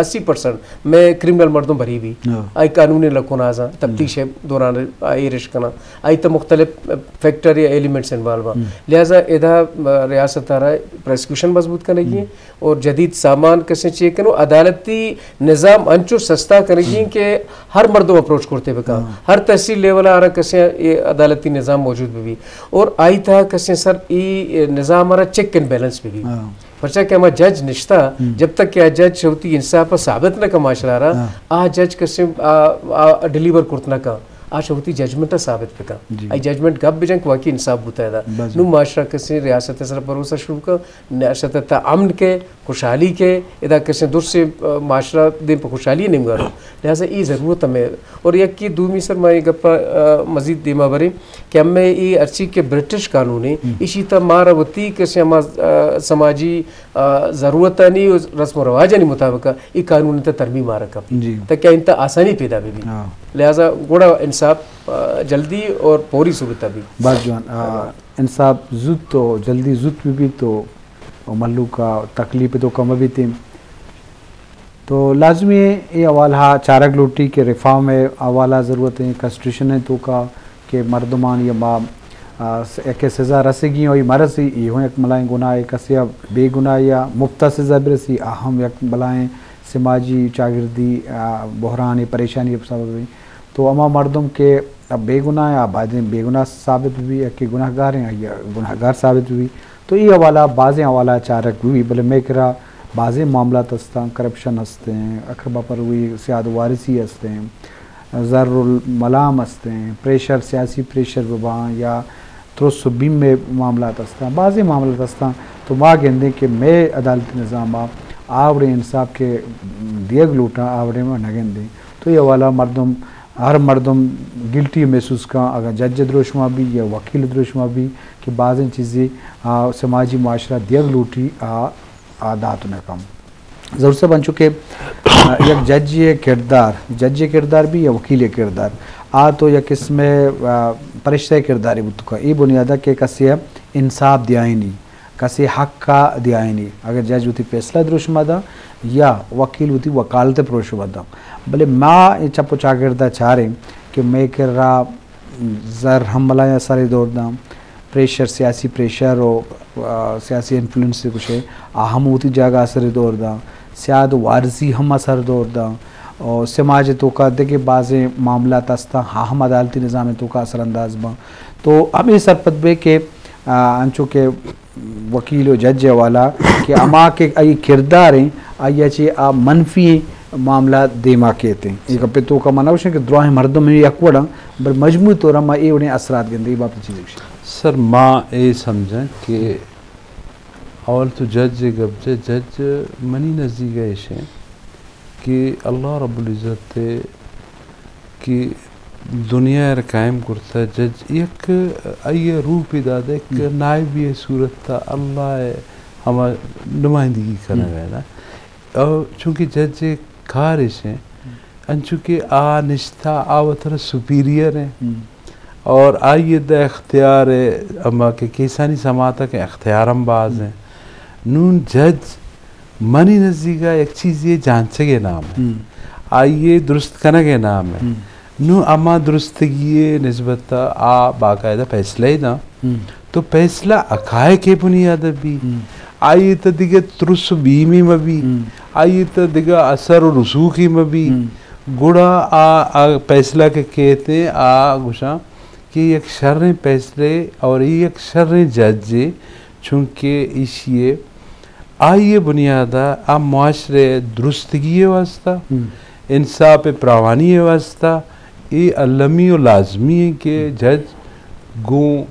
اسی پرسنٹ مئے کرمنل مردم بری بی۔ ہاں۔ آئی قانون لکونازاں، تفتیش دوران آئی رش کناں۔ آئی تا مختلف فیکٹر یا ایلیمنٹس انوالو ہیں۔ ہم۔ لہذا ادا ریاست آرا پراسیکیوشن مضبوط کنگی ہیں اور جدید سامان کسے چیک کنو، عدالتی نظام انچو سستا کنگی ہیں کہ ہر مردم اپروچ کرتے بکا، ہاں۔ ہر تحصیل لیول آرا کسے یہ عدالتی نظام موجود بھی، بھی اور آئی تا کسے سر ای نظام آرا چیک اینڈ بیلنس بھی، بھی۔ ہاں۔ پرچا کہ ہما جج نشتہ، ہم۔ جب تک کہ آ جج شوتی انصاف ء ثابت نہ کن معاشرہ را، ہاں۔ آ جج کسے آ، آ ڈیلیور کرت نہ کن، آ شوتی ججمنٹ ء ثابت بکن۔ جی۔ آئی ججمنٹ گپ بجن کہ واقعی انصاف بوتا ہے دا۔ بس۔ نو معاشرہ کسے ریاست ء سر بھروسہ شروع کن، ریاست ء تا امن کے، خوشحالی کے، ادا کسے درسے، آ، معاشرہ دیم پہ خوشحالی نیمگا رو۔ لہذا ای ضرورت ہمیں۔ اور یک کی دومی سر ما یہ گپا، آ، مزید دیما بریں کہ ہمیں ای ہرچی کہ برٹش قانون ہے، ہم۔ اسی تا مارا وتی کسے ہما، آ، سماجی آ، ضرورتانی و رسم و رواجانی مطابق ای قانون تا ترمیم آرا کپ۔ جی۔ تاکہ انتا آسانی پیدا بی۔ ہاں۔ لہذا گڑا انصاف، آ، جلدی اور پوری صورت بی۔ باز جوان، آ، انصاف زوت و جلدی زوت بی بی تو ملوک تکلیف تو کم بیتیں۔ تو لازمی ہے اے حوالہ چارگ لوٹی کہ ریفارم ہے حوالہ ضرورت ہے، کانسٹیٹیوشن ہے تو کا کہ مردمان یا ما، آ، س-، یک سزا رسگی اور یہ مرسی، یہ ہوں یک ملائیں گناہ ہے، کسی بے گناہ یا مفت سزا برسی، اہم یک بلائیں سماجی چاگردی، آ، بحران پریشانی سبب ہے۔ تو ہما مردم کہ بے گناہ ہے، آ باید بے گناہ ثابت بھی، یا کہ گناہ گار ہیں، یا گناہ گار ثابت بھی۔ تو ای حوالہ، بازیں حوالہ چارگ بھی، بلے میں کرا بازیں معاملات ہستاں، کرپشن ہستیں، اقربا پروی، سیاد وارثی ہستیں، زر الملام ہستیں، پریشر، سیاسی پریشر بباں یا ترس و بیم میں معاملات ہستاں، بازیں معاملات ہستاں۔ تو ما گندیں کہ میں عدالتی نظام آ آوڑیں انصاف کے دیگ لوٹاں، آوڑیں ما نہ گندیں۔ تو یہ حوالہ مردم، ہر مردم گلٹی محسوس کاں، اگر جج دروشما بھی یا وکیل دروشما بھی کہ بازیں چیزیں، آ، سماجی معاشرہ دیگ لوٹی، آ، آ دات نہ کم۔ ظہور صاحب، انچو کہ، آ، یک جج ءِ کردار، جج ءِ کردار بھی یا وکیل ءِ کردار، آ تو یک قسم ءِ، آ، پرشتہ ءِ کردارے بوت کن۔ اے بنیاد ءَ کہ کسے ءَ انصاف دیائینی، کسے ءِ حق ءَ دیائینی، اگر جج وتی فیصلہ دروشم ءَ داں یا وکیل وتی وکالت ءِ پروشم ءَ داں۔ بلے ما اے چپ ءُ چاگرد ءَ چاریں کہ مئے کرا زر ہم بلاہیں اثرے دور داں، پریشر، سیاسی پریشر و، آ، سیاسی انفلوئنس گوشے، آ ہم وتی جاگہ اثرے دور داں، سیاد و وارثی ہم اثر دور داں، و سماج توکا دگہ بازیں معاملات ہستاں، آ ہم عدالتی نظام توکا اثر انداز باں۔ تو ہمے سرپد بے کہ، آ، انچو کہ وکیل و جج ءِ حوالہ کہ ہما کہ آئی کردار ایں، آئی ءَ چہ آ منفی معاملہ دیما کیت ایں۔ اے گپ ءِ توکا ما نہ گوشیں کہ دراہیں مردم یک وڑاں، بلے مجموعی طور ءَ ما اے وڑیں اثرات گندیں، اے بابت چیزے گوشیں۔ سر، ما اے سمجھاں کہ اول تو جج ءِ گپ جے، جج منی نزیک ءَ ایش ایں کہ اللہ رب العزت ءَ کہ دنیا ءَ را قائم کرتہ، جج یک آئی ءَ روپے داتہ، یک ہم۔ نائبے ءِ صورت ءَ اللہ ءِ ہما نمائندگی کنگ ءَ نا۔ او چونکہ جج ءِ کار ایش ایں، انچو کہ آ نشتہ، آ وترا سپیریئر ایں۔ ہم۔ اور آئی ءَ دا اختیار ایں، ہما کہ کیسانی سماعت ءَ کہ اختیار ہم باز ایں۔ نون جج منی نزیک ءَ یک چیزے جانچگ ءِ نام ایں۔ ہم۔ آئی ءِ درست کنگ ءِ نام ایں۔ ہم۔ نوں ہما درستگی ءِ نسبت ءَ آ باقاعدہ فیصلہ ءَ داں۔ ہم۔ تو فیصلہ حقائق ءِ بنیاد ءَ بی۔ ہم۔ آئی ءَ تہ دگہ ترس و بیمے مہ بی۔ ہم۔ آئی ءَ تہ دگہ اثر و رسوخے مہ بی۔ ہم۔ گڑا آ، آ فیصلہ کہ کیت ایں، آ گوشاں کہ یک شریں فیصلے اور یک شریں ججے، چونکہ ایشی ءِ آئی ءِ بنیاد ءَ آ معاشرہ ءِ درستگی ءِ واستہ، ہم۔ انصاف ءِ پراوانی ءِ واستہ اے المی و لازمی ایں کہ جج گوں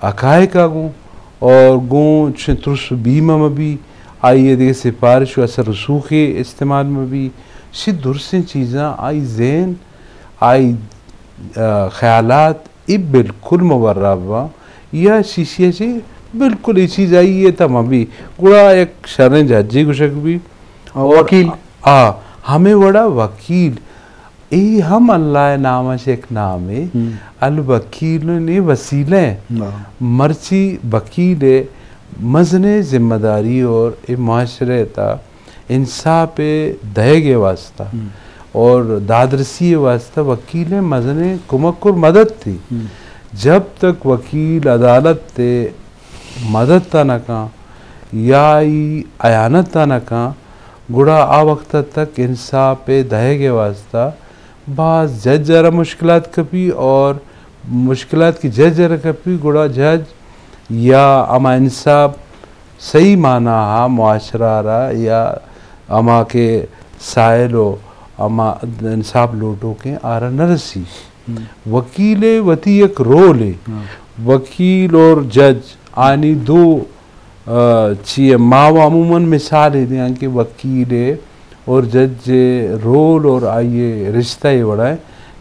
حقائق ءَ گوں اور گوں چہ ترس و بیم ءَ مہ بی، آئی ءِ دگہ سفارش و اثر رسوخے استعمال مہ بی۔ شی درسیں چیزاں آئی ذہن، آئی، آ، خیالات اے بالکل مبرا باں یا شیشی ءَ چہ بالکل اے چیز آئی ءِ تہ مہ بی، گڑا یک شریں ججے گوشگ بی۔ اور وکیل۔ آ، ہمے وڑا وکیل، اے ہم اللہ ءِ نام ءَ چہ یک نامے۔ ہم۔ الوکیل نے وسیلہ۔ ہاں۔ مرچی وکیل ءِ مزنیں ذمہ داری اور اے معاشرہ ءِ تہ انصاف ءِ دئیگ ءِ واستہ اور دادرسی ءِ واستہ وکیل ءِ مزنیں کمک اور مدد تے۔ جب تک وکیل عدالت ءِ مدد ءَ نہ کن یا آئی اعانت ءَ نہ کن، گڑا آ وقت ءَ تک انصاف ءِ دئیگ ءِ واستہ باز جج ءَ را مشکلات کپی، اور مشکلات کہ جج ءَ را کپی، گڑا جج یا ہما انصاف صحیح معنی ءَ معاشرہ ءَ را یا ہما کہ سائل و ہما انصاف لوٹوکیں آ را نہ رسی۔ وکیل ءِ وتی یک رولے۔ وکیل اور جج آنی دو، آ، چی ءَ ما و عموماً مثال ءَ دیاں کہ وکیل ءِ اور جج ءِ رول اور آئی ءِ رشتہ اے وڑا ہے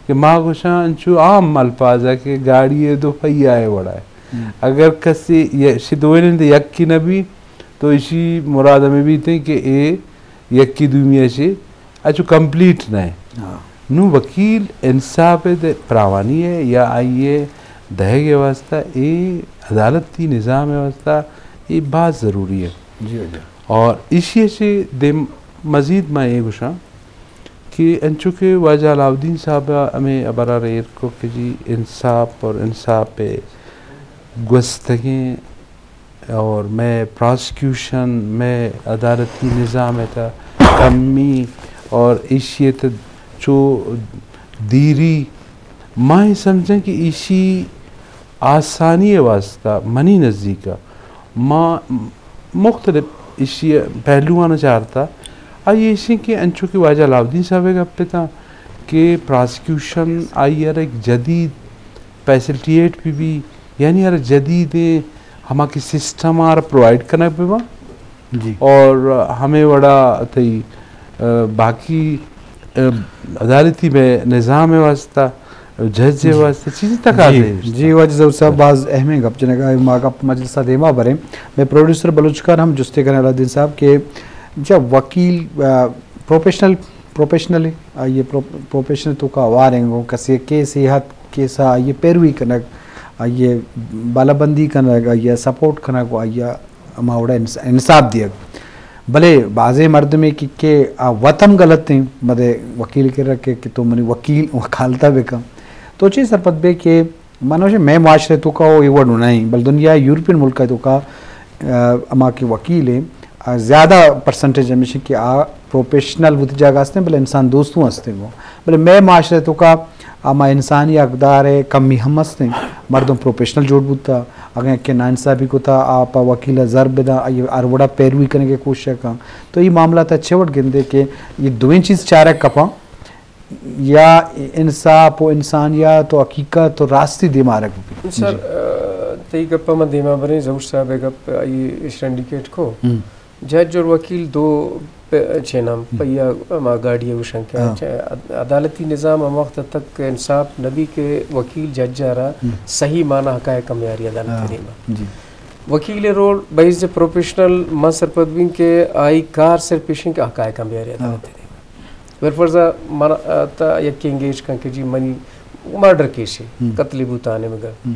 کہ ما گوشاں انچو عام الفاظ ءَ کہ گاڑی ءِ دو پہیہ ءِ وڑا ہے۔ اگر کسی اشی دوئینیں دے یکی نہ بی تو اشی مراد ہمے بیتیں کہ اے یکی دومی ءَ چہ اچو کمپلیٹ نہ ہے۔ نوں وکیل انصاف ءِ دے پراوانی ہے یا آئی ءِ دئیگ ءِ واستہ، اے عدالتی نظام ءِ واستہ اے باز ضروری ہے۔ جی، جی۔ اور ایشی ءَ چہ دیم مزید ما اے گوشاں کہ انچو کہ واجہ علاؤالدین صاحب ءَ ہمے ہبر ءَ را ایر کو کہ جی انصاف اور انصاف ءِ گوستگیں اور مئے پراسیکیوشن، مئے عدالتی نظام ءِ تہ کمی اور ایشی ءِ تہ چو دیری، ما اے سمجھاں کہ ایشی آسانی ءِ واستہ منی نزیک ءَ ما مختلف ایشی ءِ پہلوان ءَ چارتا۔ آئی ایشی کہ انچو کہ واجہ علاؤالدین صاحب ءِ گپ اتاں کہ پراسیکیوشن آئی ءَ را یک جدید فیسلٹیٹ بہ بی، یعنی ہر جدیدیں ہما کہ سسٹم آر پرووائیڈ کنگ بہ باں۔ جی۔ اور ہمے وڑا تئی، آ، باقی، آ، عدالتی مئے نظام ءِ واستہ، جج ءِ واستہ چیزی تقاضے جی، جی، واجہ ظہور صاحب، باز اہمیں گپ جنگ ءَ ما گپ مجلس ءَ دیما بریں۔ مئے پروڈیوسر بلوچ خان ہم جستے کنیں علاؤالدین صاحب کہ جب وکیل، آ، پروفیشنل، پروفیشنل ہے، آئی ءِ پرو-، پروفیشنل توکا واریں گوں کسی کیسے ہت کیسا آئی ءِ پیروی کنگ، آئی ءِ بالابندی کنگ، آئی ءَ سپورٹ کنگ و آئی ءَ ہما وڑا انس-، انصاف دیگ۔ بلے بازیں مردمے کہ، کہ آ وت ہم غلط ایں، مدے وکیل کرا کہ، کہ تو منی وکیل، وکالتا بکن۔ تو چے سرپد بے کہ من وشیں مئے معاشرے توکا و اے وڑ نہ ایں، بل دنیا یورپین ملک توکا، آ، ہما کہ وکیل ایں، آ، زیادہ پرسنٹیج ہمیش ایں کہ آ پروفیشنل وتی جاگہ ہستیں، بلے انسان دوستوں ہستیں گوں۔ بلے مئے معاشرے توکا ہما انسانی اقدار ءِ کمی ہم ہستیں۔ مردم پروفیشنل جوڑ بوتا، اگاں کہ ناانصافی کتا، آ پہ وکیل ءَ زر بداں، آئی ءِ ہر وڑا پیروی کنگ ءِ کوشش کن۔ تو اے معاملات ءَ چے وڑ گندے کہ اے دوئیں چیز چارگ کپاں؟ یا انصاف و انسانیت و حقیقت و راستی دیما آرگ بہ بیت؟ سر، جی۔ آ، تئی گپ ءَ من دیما بریں، ظہور صاحب ءِ گپ آئی ایش انڈیکیٹ کو۔ ہم۔ جج اور وکیل دو پ-، چین ہم ہم۔ پہیہ ہما گاڑی ءَ گوشن کہ ہاں۔ چہ عد-، عدالتی نظام ہم وقت تک انصاف نہ بی کہ وکیل جج ءَ را ہم۔ صحیح معنی حقائق ہم بیاری عدالت ہاں۔ دیما۔ جی۔ وکیل ءِ رول بہ حیث پروفیشنل من سرپد بیں کہ آئی کار صرف ایش ایں کہ حقائق ہم بیاری ہاں۔ عدالت دیما۔ بالفرض من، آ، تا یکے انگیج کن کہ جی منی مرڈر کیس ایں، ہم۔ قتلے بوتا آ نیمگا۔ ہم۔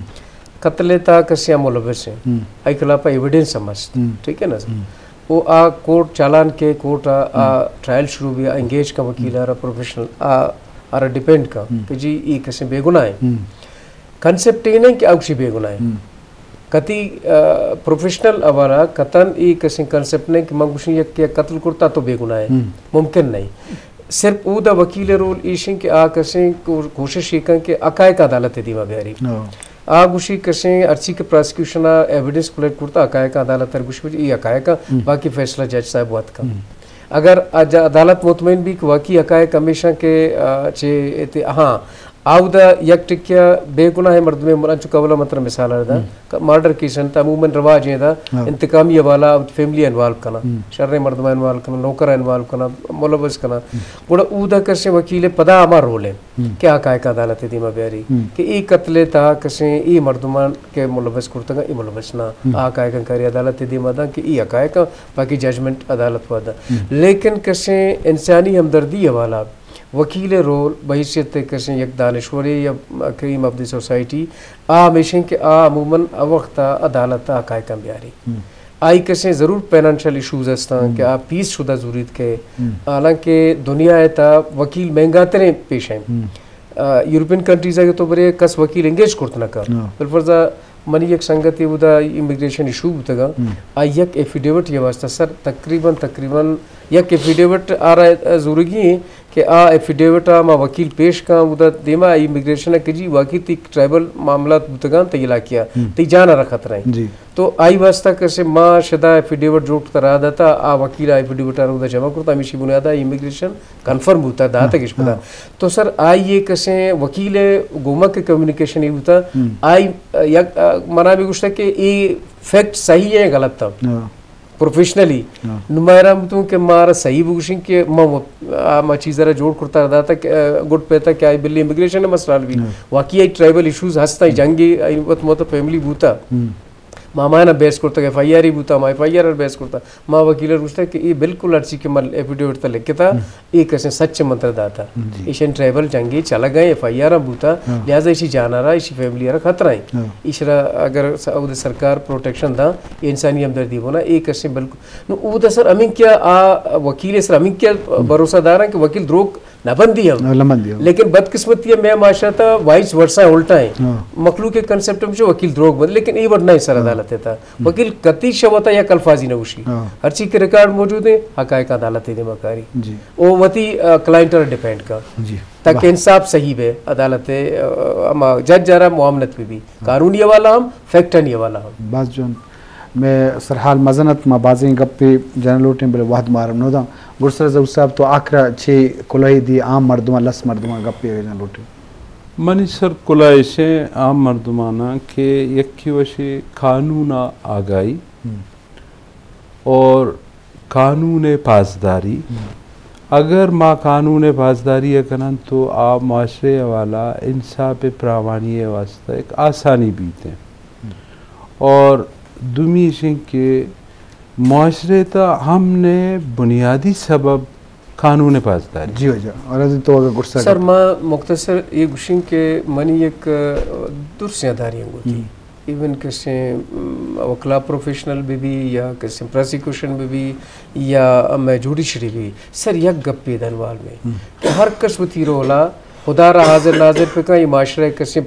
قتل ءِ تہا کسے ہم ملوث ایں۔ ہم۔ آئی خلاف ایویڈنس ہم است۔ ہم۔ ٹھیک ہے نا سر؟ ہم۔ او آ کورٹ چالان کے، کورٹ آ، آ ہم۔ ٹرائل شروع بی، آ انگیج کن وکیل ہم۔ آ را پروفیشنل، آ، آ را ڈیپینڈ کن ہم۔ کہ جی اے کسے بے گناہ ایں۔ ہم۔ کنسپٹ اے نہ ایں کہ آ گوشی بے گناہ ایں۔ ہم۔ کتی، آ، پروفیشنل حوالہ کتن اے کسیں کنسپٹ نہ ایں کہ من گوشیں یک، یک قتل کرتا تو بے گناہ ئے۔ ہم۔ ممکن نہ ایں۔ صرف اودا وکیل ءِ رول ایش ایں کہ آ کسیں کو-، کوشش اے کن کہ حقائق عدالت ءِ دیما بیاری۔ ہاں۔ آ گوشی کسیں ہرچی کہ پراسیکیوشن ءَ ایویڈنس کلیکٹ کرتا، حقائق عدالت ءَ گوشی اے حقائق ایں، ہم۔ باقی فیصلہ جج صاحب وت کن۔ ہم۔ اگر آ ج-، عدالت مطمئن بی کہ واقعی حقائق ہمیش ایں کہ، آ، چے ات-، ہاں، آ اودا یک ٹکیا بے گناہ مردمے مر-، انچو کہ اولا من ترا مثال ءَ دا، ہم۔ کہ مرڈر کیس انت، عموماً رواج ایں دا، ہاں۔ انتقامی حوالہ وتی فیملی انوالو کنا، ہم۔ شریں مردم انوالو کنا، نوکر انوالو کنا، ملوث کنا۔ ہم۔ گڑا اودا کسیں وکیل ءِ پدا ہما رول ایں ہم۔ کہ حقائق عدالت ءِ دیما بیاری، ہم۔ کہ اے قتل ءِ تہا کسیں اے مردمان کہ ملوث کرتگاں، اے ملوث نہ، ہم۔ آ حقائق کاری عدالت ءِ دیما داں کہ اے حقائق، باقی ججمنٹ عدالت وا داں۔ ہم۔ لیکن کسیں انسانی ہمدردی حوالہ وکیل ءِ رول بحیثیت کسیں یک دانشورے یا کریم آف دی سوسائٹی، آ ہمیش ایں کہ آ عموماً آ وقت ءَ عدالت ءَ حقائقاں بیاری۔ ہم۔ آئی کسیں ضرور فنانشل ایشوز ہستاں کہ آ پیس شدہ زوریت کہ حالانکہ دنیا ءِ تہا وکیل مہنگا تریں پیشہ ایں۔ یورپین کنٹریز ءَ کہ تو برے کس وکیل انگیج کرت نہ کن۔ بالفرض منی یک سنگتے اودا امیگریشن ایشو بوتگا، آ یک ایفیڈیوٹ ءِ واسطہ سر تقریباً تقریباً یک ایفیڈیوٹ آرا زورگی ایں کہ آ ایفیڈیوٹ ءَ ما وکیل پیش کن اودا دیما امیگریشن ءَ کہ جی واقعی تئی ٹرائبل معاملات بوتگاں تئی علاقہ ءَ، تئی جان ءَ را خطرہ ایں۔ تو آئی واسطہ کسے ما شدا ایفیڈیوٹ جوڑ کرتا راہ داتا، آ وکیل ءَ ایفیڈیوٹ ءَ را اودا جمع کرتا، ہمیشی بنیاد ءَ امیگریشن کنفرم بوتا، داتگش پدا۔ تو سر آئی ءِ کسے وکیل ءِ گوما کہ کمیونیکیشن ای بوتا، آئی یک منا بھی گوشتا کہ اے فیکٹ صحیح ہے غلط تھا پروفیشنلی۔ نو ما حیران بوتوں کہ مارا صحیح بگوشیں کہ ما ما چیز را جوڑ کرتا داتا کہ گڈ پیتا کہ آئی بلی امیگریشن مسئلہ بھی، واقعی آئی ٹرائبل ایشوز ہستا، جنگی آئی وت موت فیملی بوتا۔ ما ہمایاں بیس کرتگ، ایف آئی آر ای بوتا، ما ایف آئی آر آر بیس کرتا۔ ما وکیل ءَ گوشتا کہ اے بالکل ہرچی کہ من ایفیڈیوٹ تا لکھتا، اے کسے سچ من ترا داتا۔ ایشن ٹرائبل جنگے چلگ ءَ ایف آئی آر ہم بوتا، لہذا ایشی جان ءَ را، ایشی فیملی ءَ را خطرہ ایں۔ ایشرا اگر س-، اود سرکار پروٹیکشن دا، اے انسانی ہمدردی بونا، اے کسے بالکل۔ نو اود سر ہمیں کیا آ وکیل سر ہمیں کیا بھروسہ داراں کہ وکیل دروگ نہ بندی ہم۔ نہ بندی ہم۔ لیکن بدقسمتی ہے، میں معاشرہ تا وائس ورثہ الٹا ہے۔ مخلوق کے کنسپٹ میں جو وکیل دروگ بند، لیکن اے وڑ نہ ہے سر عدالت ہے تا۔ وکیل کتی شوتا یک الفاظی نہ گوشی۔ ہرچی کہ ریکارڈ موجود ہیں، حقائق عدالت ہے دیما کاری۔ او وتی، آ، کلائنٹ پر ڈیپینڈ کا۔ تاکہ انصاف صحیح بے عدالت ہے، آ، اما جج جارا معاملت بھی بھی۔ قانونی حوالہ ہم، فیکٹانی حوالہ ہم۔ باز جوان۔ مئے سرحال مزن ات، ما بازیں گپے جنگ لوٹیں، بلے وہد مارا نوداں۔ گڈسر ظہور صاحب، تو آخرا چے کلہے دی عام مردماں، لس مردماں گپے جنگ لوٹیں؟ منی سر کلہ ایشیں عام مردماناں کہ یکی وشی قانون آگاہی اور قانون پاسداری۔ اگر ما قانون پاسداری کنن تو آ معاشرے والا انصاف پراوانی واسطہ ایک آسانی بیت ہیں۔ اور دومی ایشیں کہ معاشرے تا امن بنیادی سبب قانون پاسداری۔ جی واجہ، اور از تو اگر گڈسر سر، ما مختصر یہ گوشیں کہ منی یک، آ، درسیں اداری ہم ہوتی۔ ایون کسے، ام، وکلا پروفیشنل بہ بی یا کسے پراسیکیوشن بہ بی یا مئے جوڈیشری بہ بی، سر یک گپے دنوال میں کہ ہر کس وتی رولا خدا را حاضر ناظر پکا، یہ معاشرہ کسے